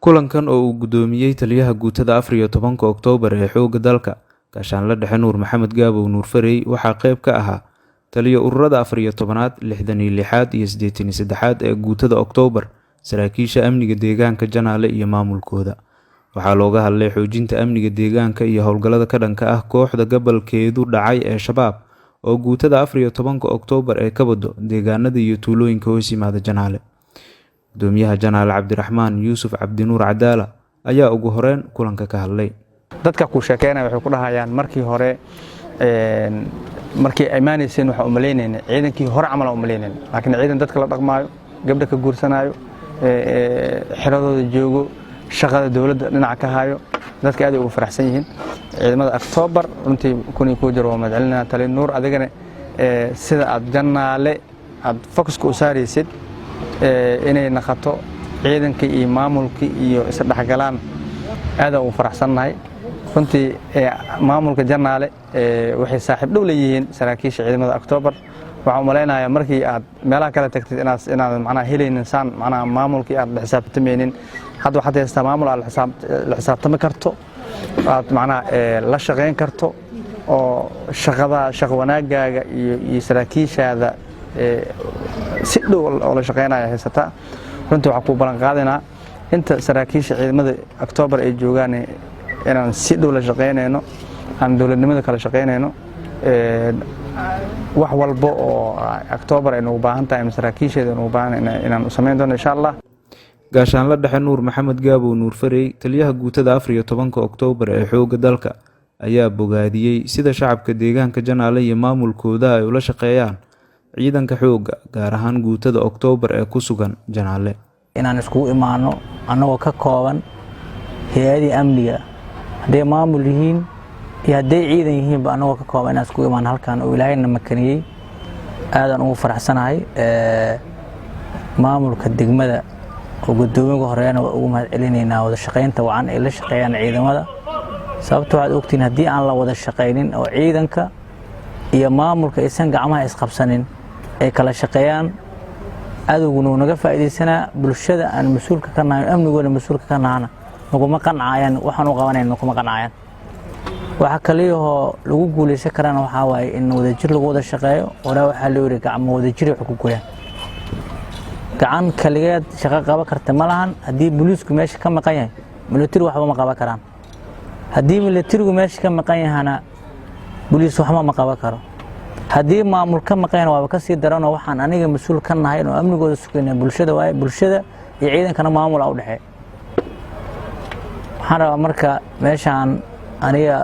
Kulankan oo uu gudoomiyey taliyaha guutada 14-ka Oktoobar ee xoogga dalka, Gaashaanle Dhexe Nuur Maxamed Gaabow Nuur Farey, waxaa qayb ka ahaa taliyo ururada 14aad, 66aad iyo 83aad ee guutada Oktoobar, saraakiisha amniga deegaanka Janaale iyo maamulkooda. Waxaa looga hadlay xoojinta amniga deegaanka iyo howlgallada ka dhanka ah kooxda gobolkeedu dhacay ee Shabaab oo guutada 14-ka Oktoobar ee ka wado deegaanada iyo tuulooyinka hoos yimaada Janaale. Gudoomiyaha Janaale, Cabdiraxmaan Yuusuf Cabdinuur Cadaala, ayaa ugu horeyn kulanka ka hadlay. Dadka ku sheekeynaya waxay ku dhahayaan, markii hore markii imaanayseen waxaan umalaynayna ciidankii hore camal aan umalaynayna, laakiin ciidan dadka la dhaqmaayo, gabdha ka guursanaayo, xiradooda joogo, shaqada dowladda dhinaca ka hayo, dadka aad ay ugu faraxsan yihiin ciidamada Oktoobar. Runtii 1001 jeer waa mahadcelinaa. Tali Nuur, adigana sida aad Jannaale aad focuska u saaraysid inay naqato ciidanka iyo maamulka iyo isdhexgalaan, aadaan ugu faraxsannahay. Runtii maamulka Jannaale waxay saaxiib dhow leeyihiin saraakiisha ciidamada Oktoobar. Waxaan umalaynayaa markii aad meelaha kale tagtid inaadan macnaha helaynin saan macnaha maamulkii aad la xisaabtamaynin. Hadda waxaad haystaa maamul aad la xisaabtami karto, aad macnaha la shaqayn karto, oo shaqada shaqo wanaagaaga iyo saraakiishaada si dhow oo la shaqaynaya haysataa. Runtii waxaan kuu ballan qaadaynaa inta saraakiisha ciidamada Oktoobar ay joogaan inaan si dhow la shaqaynayno, aan dowladnimada kala shaqaynayno. Wax walba oo Oktoobar ay nagu baahan tahay ama saraakiisheeda nagu baahan inaan u samayn doono, insha Allah. Gaashaanle Dhexe Nuur Maxamed Gaabow Nuur Farey, taliyaha guutada 14-ka Oktoobar ee xoogga dalka, ayaa bogaadiyey sida shacabka deegaanka Janaale iyo maamulkooda ay ula shaqeeyaan ciidanka xoogga, gaar ahaan guutada Oktoobar ee ku sugan Janaale. Inaan iskugu imaano annagoo ka kooban hay-adii amniga, hadday maamul yihiin iyo hadday ciidan yihiinba, annagoo ka kooban inaan iskugu imaano halkan oo Ilaahayna makaniyey, aadaan ugu faraxsanahay. Maamulka degmada oo guddoomiga horeena waa ugu mahad celinaynaa wada shaqaynta wacan ay la shaqeeyaan ciidamada. Sababta waxaad ogtihiin, haddii aan la wada shaqaynin oo ciidanka iyo maamulka aysan gacmaha isqabsanin, ay kala shaqeeyaan, cadowguna wuu naga faa'iidaysanaa. Bulshada aan mas-uulka ka nahay, amnigoona mas-uulka ka nahana, naguma qancayaan. Waxaan u qabanayn naguma qancayaan. Waxa kaliyahoo lagu guulaysan karana waxaa waaye in wadajir lagu wada shaqeeyo. Horaa waxaa loo yidhi, gacmo wadajir wax ku gooyaan, gacan kaligeed shaqo qaban karta ma lahan. Haddii booliisku meesha ka maqan yahay, militari waxba ma qaban karaan. Haddii militarigu meesha ka maqan yahana, booliis waxba ma qaban karo. Haddii maamul ka maqan yahana, waaba ka sii daranoo. Waxaan aniga mas-uul ka nahay oo amnigooda sugayna bulshada waaye. Bulshada iyo ciidankana maamula u dhexeey. Waxaan rabaa marka meeshaan aniga